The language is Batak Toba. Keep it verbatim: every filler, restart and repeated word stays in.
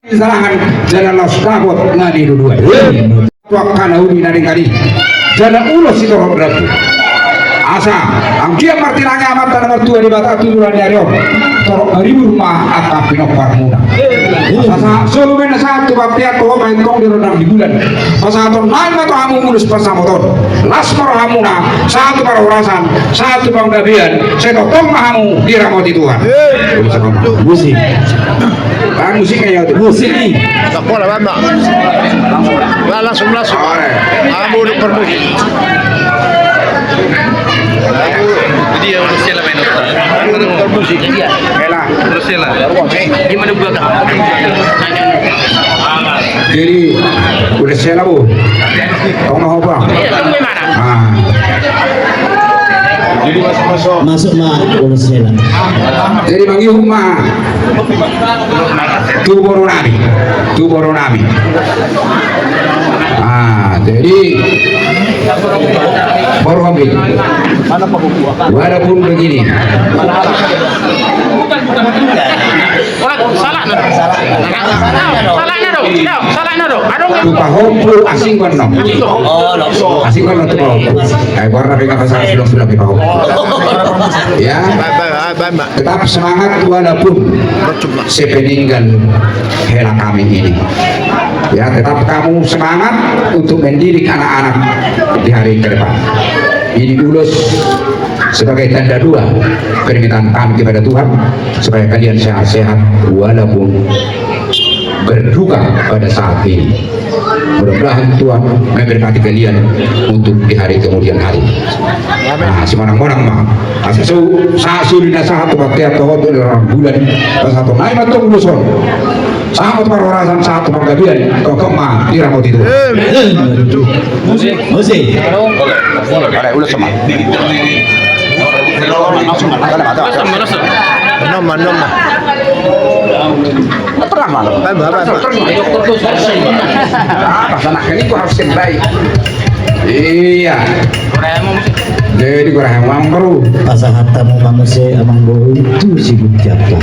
Sarangan jala laos dapot na niluluan. Tu angka na uli na denggan i jala ulos sitorop rambu. Asa anggiat martinangi Amanta na martua Debata tu bulan ni ari on, torop maribur ma angka pinomparmuna. Asa sahat solu ma na sahat tu bontean, tu homa, antong di rondang di bulan. Pasahaton nami ma tu hamu ulos pansamoton, las ma rohamuna, sahat tu parhorasan, sahat tu panggabean, sai tongtong ma hamu diramoti Tuhan. Musik. Ah, musiknya ya, musik ni. Tak boleh, Bang. Langsung, langsung. Amu di permusik. Jadi ya, udah siap main otak. Permusik. Iya. Elah. Terus ya lah. Gimana gua, Kak? Jadi, udah siap lah, Bu. Tong na hoba. Iya, tunggu mana? Ah. Masuk ma, ulos hela. Jadi mangihut ma tu boru nami, tu boru nami. Ah, jadi boru nami. Walaupun begini. Ora, salahna do. Salahna do. Salahna do. Adong. Tu pahompu asing ma annon. Asing ma annon tu pahompu. Eh, warna pe nga pasahat sudah, sudah di pahompu. Ya. Tetap semangat walaupun sepeninggal hela kami ini. Ya, tetap kamu semangat untuk mendidik anak-anak di hari ke depan. Ini ulos sebagai tanda doa permintaan kami kepada Tuhan supaya kalian sehat-sehat walaupun berduka pada saat ini. Mudah-mudahan Tuhan memberkati kalian untuk di hari kemudian hari. Nah, simonang-monang ma. Asa so, sahat solu na sahat tu bontean, tu homa, tu rondang di bulan. Pasahaton nami ma antong ulos on. Sahat tu parhorasan, sahat tu panggabean, tongtong ma diramoti Tuhan. Musik. Musik. Ada ulos sama. Nama, nama. Pernah malam. Apa, apa, apa? Apa, sana ini gua harus yang baik. Iya. Jadi gua yang uang baru. Pasahat hamu ma muse, Amangboru, tu si Bujapa.